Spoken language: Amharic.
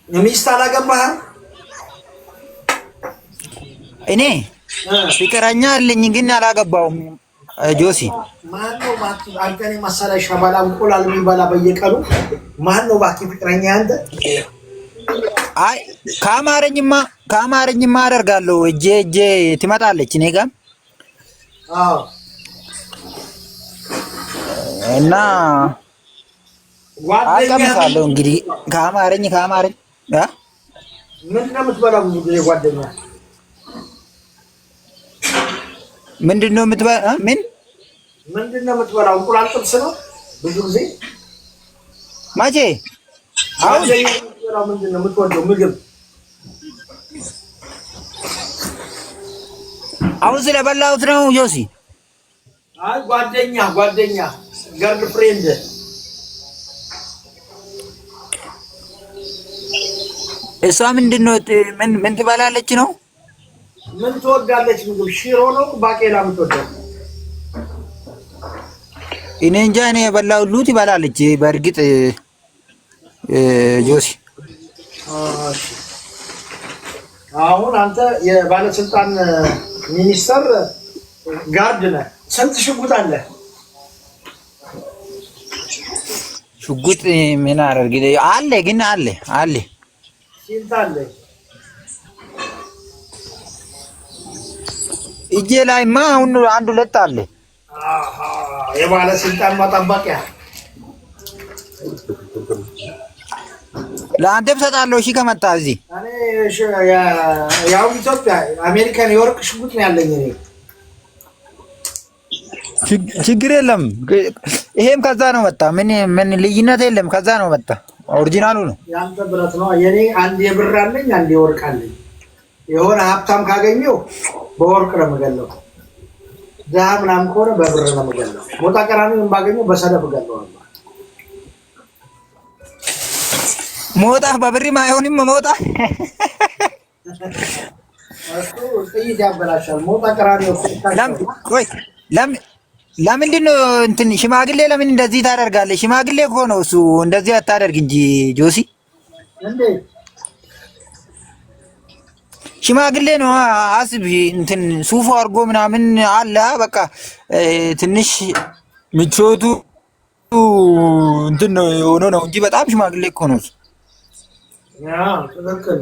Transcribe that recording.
ሚስት አላገባህም? እኔ ፍቅረኛ አለኝ ግን አላገባውም። ጆሲ። ማነው እባክህ አንተን የመሰለ ሸበላ እንቁላል የሚበላ በየቀኑ ማነው እባክህ ፍቅረኛ አንተ? አይ፣ ከአማረኝማ ከአማረኝማ አደርጋለሁ። እጄ እጄ ትመጣለች እኔ ጋር እና አቀምሳለሁ። እንግዲህ ከአማረኝ ከአማረኝ። ምንድን ነው የምትበላው ብዙ ጊዜ ጓደኛ? ምንድን ነው የምትበላ? ምን ምንድን ነው የምትበላው? እንቁላል ጥብስ ነው ብዙ ጊዜ። መቼ? አሁን የምትበላው ምንድን ነው የምትወደው ምግብ? አሁን ስለበላሁት ነው ጆሲ። አይ፣ ጓደኛ ጓደኛ girlfriend። እሷ ምንድን ነው ምን ትበላለች ነው? ምን ትወዳለች ምግብ? ሽሮ ነው ባቄላ የምትወደው? እኔ እንጃ፣ እኔ የበላው ሁሉ ትበላለች። በእርግጥ ጆሲ። አሁን አንተ የባለስልጣን ሚኒስተር guard ነህ። ስንት ሽጉጥ አለ? ሽጉጥ ምን አደርግ አለ ግን አለ አለ። ስንት አለ? እጄ ላይማ አሁን አንድ ሁለት አለ። የባለስልጣን መጠበቂያ። ለአንተም እሰጣለሁ። እሺ ከመጣ እዚህ። ያው ኢትዮጵያ አሜሪካን የወርቅ ሽጉጥ ነው ያለኝ እኔ። ችግር የለም። ይሄም ከዛ ነው መጣ። ምን ምን ልዩነት የለም። ከዛ ነው መጣ። Original ኡ ነው። ያንተ ብረት ነው። የኔ አንድ የብር አለኝ፣ አንድ የወርቅ አለኝ። የሆነ ሀብታም ካገኘው በወርቅ ነው የምገለው። ድሀ ምናምን ከሆነ በብር ነው የምገለው። ሞጣ ቀራኒዮን ባገኘው በሰደፍ እገለዋለሁ። ሞጣ በብርም አይሆንም። ሞጣ። እሱ ጥይት ያበላሻል። ሞጣ ቀራኒዮ። ቆይ፣ ለምንድን ነው እንትን ሽማግሌ ለምን እንደዚህ ታደርጋለህ? ሽማግሌ እኮ ነው እሱ። እንደዚህ አታደርግ እንጂ ጆሲ። እንዴ? ሽማግሌ ነው። አስብ፣ እንትን ሱፉ አድርጎ ምናምን አለ። በቃ ትንሽ ምቾቱ እንትን ነው የሆነ ነው እንጂ በጣም ሽማግሌ እኮ ነው እሱ። ትክክል።